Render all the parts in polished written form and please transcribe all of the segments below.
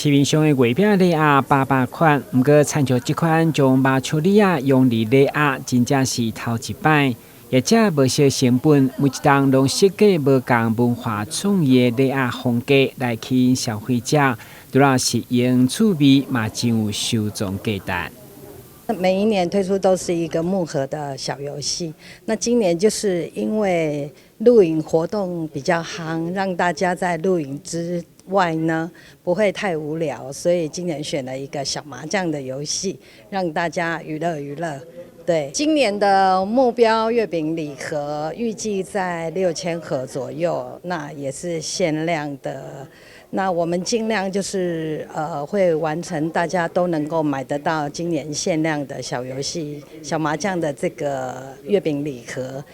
市面上的月餅禮盒百百款，毋過親像這款將麻薯李仔用佇禮盒，真正是頭一擺。業者無惜成本，每一冬攏設計無仝文化創意的禮盒風格來吸引消費者，除了實用趣味，嘛真有收藏價值。每一年推出都是一個木盒的小遊戲，那今年就是因為露營活動比較夯，讓大家在露營之外呢不會太無聊，所以今年選了一個小麻將的遊戲，讓大家娛樂娛樂。對，今年的目標月餅禮盒預計在6000盒左右，那也是限量的。那我們盡量就是會完成，大家都能夠買得到今年限量的小遊戲、小麻將的這個月餅禮盒。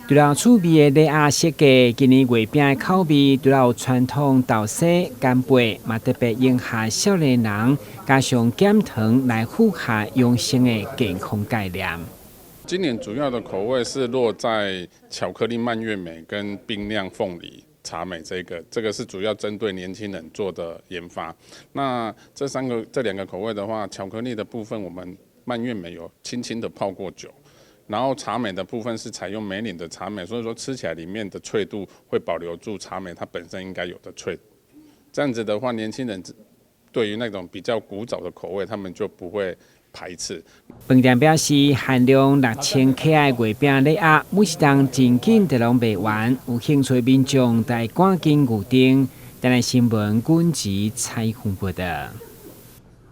除了趣味的禮盒設計，今年月餅的口味除了有傳統豆沙、干貝，嘛特別迎合少年人，加上減糖來符合養生的健康概念。今年主要的口味是落在巧克力蔓越莓跟冰釀鳳梨茶莓，這個是主要針對年輕人做的研發。那這三個這兩個口味的話，巧克力的部分我們蔓越莓有輕輕的泡過酒。然後茶莓的部分是採用梅嶺的茶莓，所以說吃起來裡面的脆度會保留住茶莓它本身應該有的脆。這樣子的話，年輕人對於那種比較古早的口味，他們就不會排斥。飯店表示，限量6000克的月餅禮盒，每一冬真緊就攏賣完，有興趣的民眾得趕緊預訂。台南新聞軍籍採訪報道。